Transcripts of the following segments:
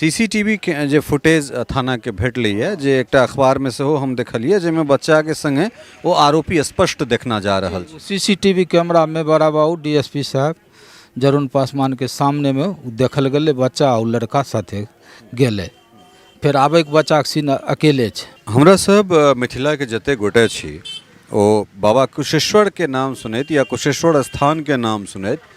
CCTV के जे footage थानाके भेटलैए, जे एकटा अखबारमे सेहो हम देखलियै, जाहिमे बच्चाके सङ्गे ओ आरोपी स्पष्ट देखना जा रहल छै। सीसीटीवी कैमरामे बड़ा बाबू डीएसपी साहब जरुण पासवानके सामनेमे ओ देखल गेलै, बच्चा आ ओ लड़का साथे गेलै। फेर आबैके बच्चाके सीन अकेले छै। हमरा सब मिथिलाके जते गोटे छी ओ बाबा कुशेश्वरके नाम सुनैत या कुशेश्वर स्थानके नाम सुनैत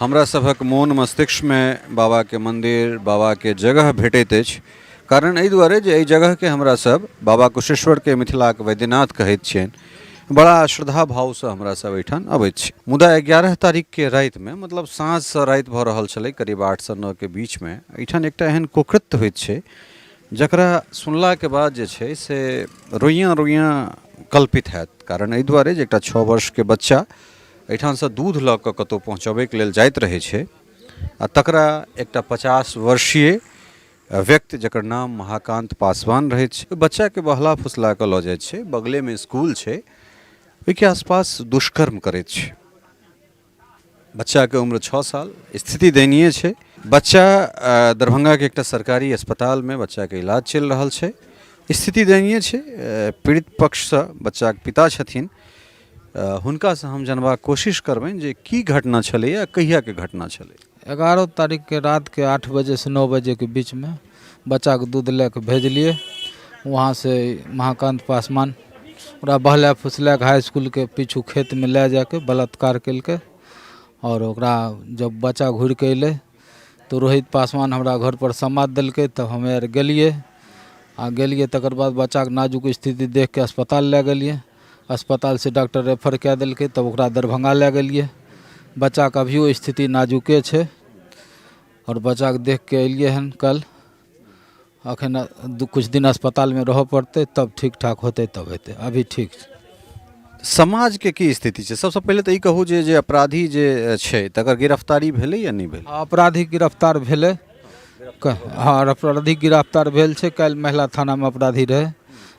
हमरा सभक मोन मस्तिष्कमे बाबाके मन्दिर, बाबाके जगह भेटैत अछि। कारण एहि दुआरे जे एहि जगहके हमरा सब बाबा कुशेश्वरके मिथिलाके वैद्यनाथ कहैत छियनि। बड़ा श्रद्धा भावसँ हमरा सब एहिठाम अबैत छी। मुदा 11 तारीखके रातिमे, मतलब साँझसँ राति भऽ रहल छलै, करीब 8सँ 9के बीचमे एहिठाम एकटा एहन कुकृत्य होइत छै जकरा सुनलाके बाद जे छै से रोइयाँ रोइयाँ कल्पित हैत। कारण एहि दुआरे जे एकटा 6 वर्षके बच्चा एहिठामसँ दूध लऽ कऽ कतहु पहुँचबैके लेल जाइत रहै छै आ तकरा एकटा 50 वर्षीय व्यक्ति जकर नाम महाकान्त पासवान रहै छै, ओहि बच्चाके बहला फुसला कऽ लऽ जाइ छै। बगलेमे स्कूल छै, ओहिके आसपास दुष्कर्म करैत छै। बच्चाके उम्र 6 साल, स्थिति दयनीय छै। बच्चा दरभंगाके एकटा सरकारी अस्पतालमे बच्चाके इलाज चलि रहल छै, स्थिति दयनीय छै। पीड़ित पक्षसँ बच्चाके पिता छथिन, हुनकासँ हम जानबाक कोशिश करबनि जे की घटना छलैए, कहियाके घटना छलै। 11 तारीखके रातके 8 बजेसँ 9 बजेके बीचमे बच्चाके दूध लए कऽ भेजलियै। वहाँसँ महाकान्त पासवान ओकरा बहला फुसला कऽ हाई इसकुलके पीछू खेतमे लए जाके बलात्कार केलकै। आओर ओकरा जब बच्चा घुरि कऽ अयलै तऽ रोहित पासवान हमरा घरपर समाद देलकै, तब हमे आर गेलियै आ गेलियै तकर बाद बच्चाके नाजुक स्थिति देखि कऽ अस्पताल लए गेलियै। अस्पतालसँ डॉक्टर रेफर कए देलकै, तब ओकरा दरभंगा लए गेलियै। बच्चाके अभियो स्थिति नाजुके छै आओर बच्चाके देख कऽ एलियै हन कल। अखन किछु दिन अस्पतालमे रहऽ पड़तै, तब ठीक ठाक होतै तब हेतै, अभी ठीक छै। समाजके की स्थिति छै? सबसँ पहिले तऽ ई कहू जे जे अपराधी जे छै तकर गिरफ्तारी भेलै या नहि भेलै? अपराधी गिरफ्तार भेलै। हँ, अपराधी गिरफ्तार भेल छै। काल्हि महिला थानामे अपराधी रहै,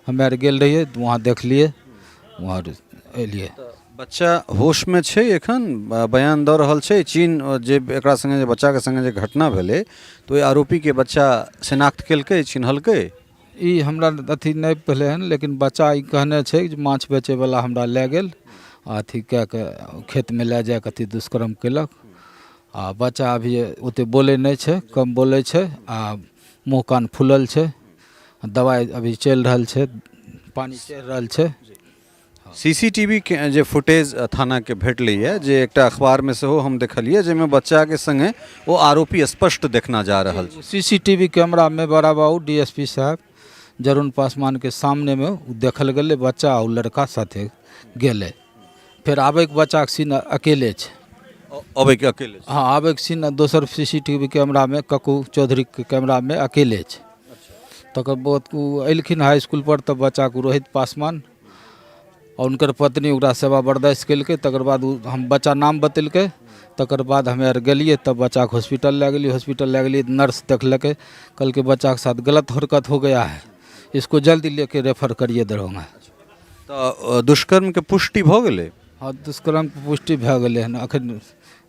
हमे आर गेल रहियै, वहाँ देखलियै, वहाँ एलियै। बच्चा होशमे छै एखन, बयान दऽ रहल छै? चीन जे एकरा सङ्गे जे बच्चाके सङ्गे जे घटना भेलै तऽ ओहि आरोपीके बच्चा शिनाख्त केलकै, चिन्हलकै? ई हमरा अथी नहि भेलै हन, लेकिन बच्चा ई कहने छै जे माछ बेचैवला हमरा लए गेल आ अथी कए कऽ खेतमे लए जाए कऽ अथी दुष्कर्म कयलक। आ बच्चा अभी ओतेक बोलै नहि छै, कम बोलै छै आ मुँह कान फूलल छै। दबाइ अभी चलि रहल छै, पानि चढ़ि रहल छै। सीसीटीवी के जे फुटेज थानाके भेटलैए, जे एकटा अखबारमे सेहो हम देखलियै, जाहिमे बच्चाके सङ्गे ओ आरोपी स्पष्ट देखना जा रहल छै। सीसीटीवी कैमरामे बड़ा बाबू डीएसपी साहब जरुण पासवानके सामनेमे ओ देखल गेलै, बच्चा आ ओ लड़का साथे गेलै। फेर आबैके बच्चाके सीन अकेले छै। अबैके अकेले छै? हँ, आबैके सीन दोसर सीसीटीवी कैमरामे ककू चौधरीके कैमरामे अकेले छै। तकर बाद ओ एलखिन हाई इसकुल पर, तब बच्चाके रोहित पासवान आओर हुनकर पत्नी ओकरा सेवा बर्दाश्त केलकै। तकर बाद ओ हम बच्चा नाम बतेलकै, तकर बाद हमे आर गेलियै, तब बच्चाके हॉस्पिटल लए गेलियै। हॉस्पिटल लए गेलियै तऽ नर्स देखलकै, कहलकै बच्चाके साथ गलत हरकत हो गया है, इसको जल्दी लेके रेफर करिए दरभंगा। तऽ दुष्कर्मके पुष्टि भऽ गेलै? हँ, दुष्कर्मके पुष्टि भए गेलै हन। अखन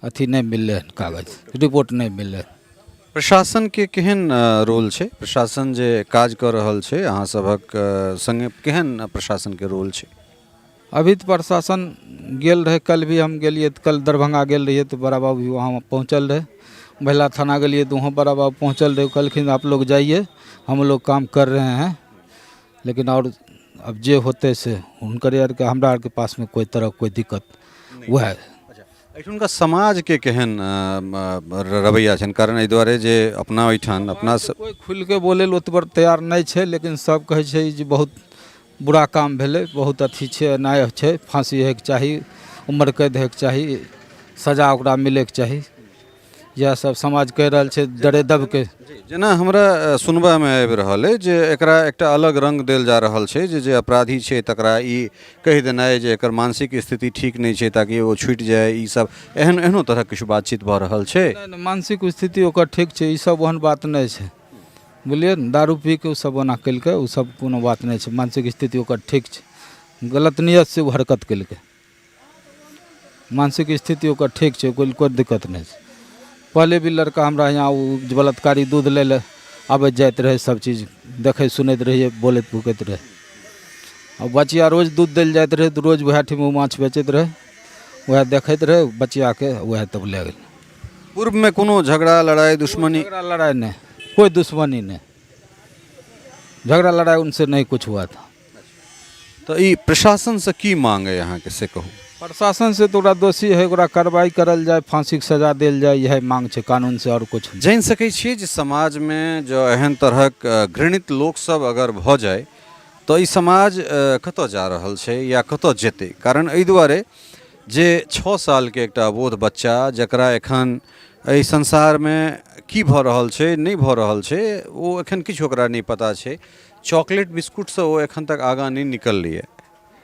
अथी नहि मिललै हन, कागज रिपोर्ट नहि मिललै। प्रशासनके केहन रोल छै? प्रशासन जे काज कऽ रहल छै अहाँ सभक सङ्गे, केहन प्रशासनके रोल छै? अभी तऽ प्रशासन गेल रहै, कल भी हम गेलियै तऽ कल दरभंगा गेल रहियै तऽ बड़ा बाबू भी वहाँ पहुँचल रहै। महिला थाना गेलियै तऽ वहाँ बड़ा बाबू पहुँचल रहै। कहलखिन आप लोग जाइए, हम लोग काम कर रहे हैं, लेकिन आओर अब जे होतै से हुनकर आरके, हमरा आरके पासमे कोइ तरहक कोइ दिक्कत वएह। एहिठुनका समाजके केहन रवैया छनि? कारण एहि दुआरे जे अपना ओहिठाम अपना सब कोइ खुलिके बोलै लए ओतबे तैयार नहि छै, लेकिन सब कहै छै जे बहुत बुरा काम भेलै, बहुत अथी छै, अन्याय छै, फाँसी होइके चाही, उम्र कैद होइके चाही, सजा ओकरा मिलैके चाही। इएह सब समाज कहि रहल छै डरे दबके। जेना हमरा सुनबामे आबि रहल अइ जे एकरा एकटा अलग रङ्ग देल जा रहल छै, जे जे अपराधी छै तकरा ई कहि देनाइ जे एकर मानसिक स्थिति ठीक नहि छै ताकि ओ छुटि जाय, ई सब एहन एहनो तरहक किछु बातचीत भऽ रहल छै। नहि नहि, मानसिक स्थिति ओकर ठीक छै, ई सब ओहन बात नहि छै, बुझलियै ने। दारू पी कऽ ओ सब ओना केलकै, ओ सब कोनो बात नहि छै, मानसिक स्थिति ओकर ठीक छै। गलत नियतसँ ओ हरकत केलकै, मानसिक स्थिति ओकर ठीक छै, कोइ कोइ दिक्कत नहि छै। पहले भी लड़का हमरा यहाँ ओ बलात्कारी दूध लै लए आबैत जाइत रहै, सब चीज देखैत सुनैत रहियै, बोलैत भुकैत रहै। आ बचिया रोज दूध दै लए जाइत रहै तऽ रोज वएह ठाम ओ माछ बेचैत रहै, वएह देखैत रहै बचियाके, वएह तब लए गेल। पूर्वमे कोनो झगड़ा लड़ाइ दुश्मनी? झगड़ा लड़ाइ नहि, कोइ दुश्मनी नहि, झगड़ा लड़ाइ उनसे नहीं कुछ हुआ था। तऽ ई प्रशासनसँ की मांग अइ अहाँके से कहू। प्रशासन से तऽ ओकरा दोषी है, ओकरा कार्रवाई करल जाय, फांसीके सजा देल जाय, इएह मांग छै कानून से, आओर कुछ नहि। जानि सकै छियै जे समाजमे जँ एहन तरहक घृणित लोकसभ अगर भऽ जाय तऽ ई समाज कतऽ जा रहल छै या कतऽ जेतै? कारण एहि दुआरे जे 6 सालके एकटा अबोध बच्चा जकरा एखन एहि संसारमे की भऽ रहल छै नहि भऽ रहल छै ओ एखन किछु ओकरा नहि पता छै, चॉकलेट बिस्कुटसँ ओ एखन तक आगाँ नहि निकललैए।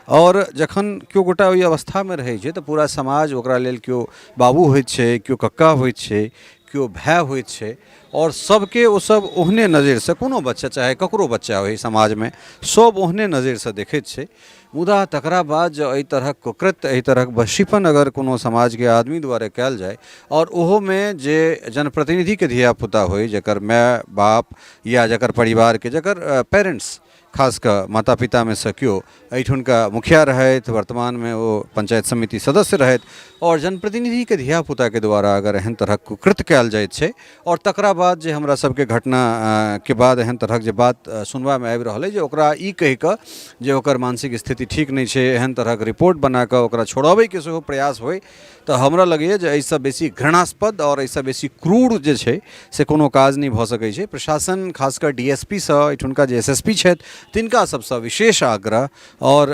आओर जखन केओ गोटा ओहि अवस्थामे रहै छै तऽ पूरा समाज ओकरा लेल केओ बाबू होइत छै, केओ कक्का होइत छै, केओ भाय होइत छै, आओर सबके ओ सब ओहने नजरिसँ, कोनो बच्चा चाहे ककरो बच्चा होइ समाजमे, सब ओहने नजरिसँ देखैत छै। मुदा तकरा बाद जँ एहि तरहक कुकृत्य, एहि तरहक वशीपन अगर कोनो समाजके आदमी द्वारा कयल जाय, आओर ओहोमे जे जनप्रतिनिधिके धियापुता होइ, जकर माय बाप या जकर परिवारके, जकर पेरेन्ट्स खास कऽ माता पितामे सँ केओ एहिठुनका मुखिया रहथि, वर्तमानमे ओ पंचायत समिति सदस्य रहथि, आओर जनप्रतिनिधिके धियापुताके द्वारा अगर एहन तरहक कुकृत्य कयल जाइत छै, आओर तकरा बाद जे हमरा सबके घटनाके बाद एहन तरहक जे बात सुनबामे आबि रहल अइ जे ओकरा ई कहि कऽ जे ओकर मानसिक स्थिति ठीक नहि छै, एहन तरहक रिपोर्ट बना कऽ ओकरा छोड़ाबैके सेहो प्रयास होइ, तऽ हमरा लगैए जे एहिसँ बेसी घृणास्पद आओर एहिसँ बेसी क्रूर जे छै से कोनो काज नहि भऽ सकै छै। प्रशासन खास कऽ डी एस पी सँ, एहिठुनका जे एस एस पी छथि तिनका सभसँ विशेष आग्रह, आओर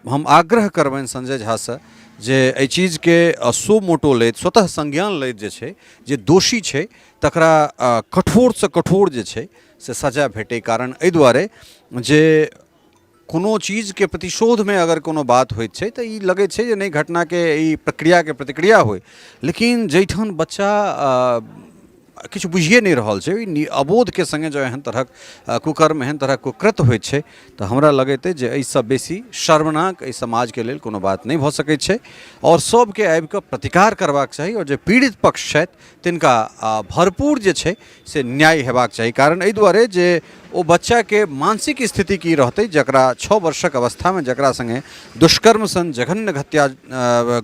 हम आग्रह करबनि संजय झासँ जे एहि चीजके सो मोटो लैत, स्वतः संज्ञान लैत जे छै जे दोषी छै तकरा कठोरसँ कठोर जे छै से सजा भेटै। कारण एहि दुआरे जे कोनो चीजके प्रतिशोधमे अगर कोनो बात होइत छै तऽ ई लगैत छै जे नहि घटनाके ई प्रक्रियाके प्रतिक्रिया होइ, लेकिन जाहिठाम बच्चा किछु बुझिए नहि रहल छै, ओहि अबोधके सङ्गे जँ एहन तरहक कुकर्म, एहन तरहक कुकृत्य होइत छै तऽ हमरा लगैत अछि जे एहिसँ बेसी शर्मनाक एहि समाजके लेल कोनो बात नहि भऽ सकैत छै। आओर सभके आबिकऽ प्रतिकार करबाक चाही, आओर जे पीड़ित पक्ष छथि तिनका भरपूर जे छै से न्याय हेबाक चाही। कारण एहि दुआरे जे ओ बच्चाके मानसिक स्थिति की रहतै जकरा 6 वर्षक अवस्थामे जकरा सङ्गे दुष्कर्म सन जघन्य हत्या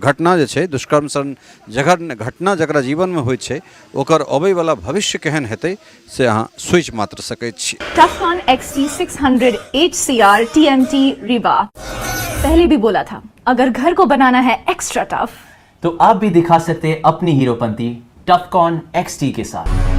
घटना जे छै, दुष्कर्म सन जघन्य घटना जकरा जीवनमे होइत छै, ओकर अबैवला भविष्य केहन हेतै से अहाँ सोचि मात्र सकैत छी। Tufcon XT600 HCR TMT Rewa। पहले भी बोला था, अगर घर को बनाना है एक्स्ट्रा टफ तो आप भी दिखा सकते हैं अपनी हीरोपंती टफकॉन XT के साथ।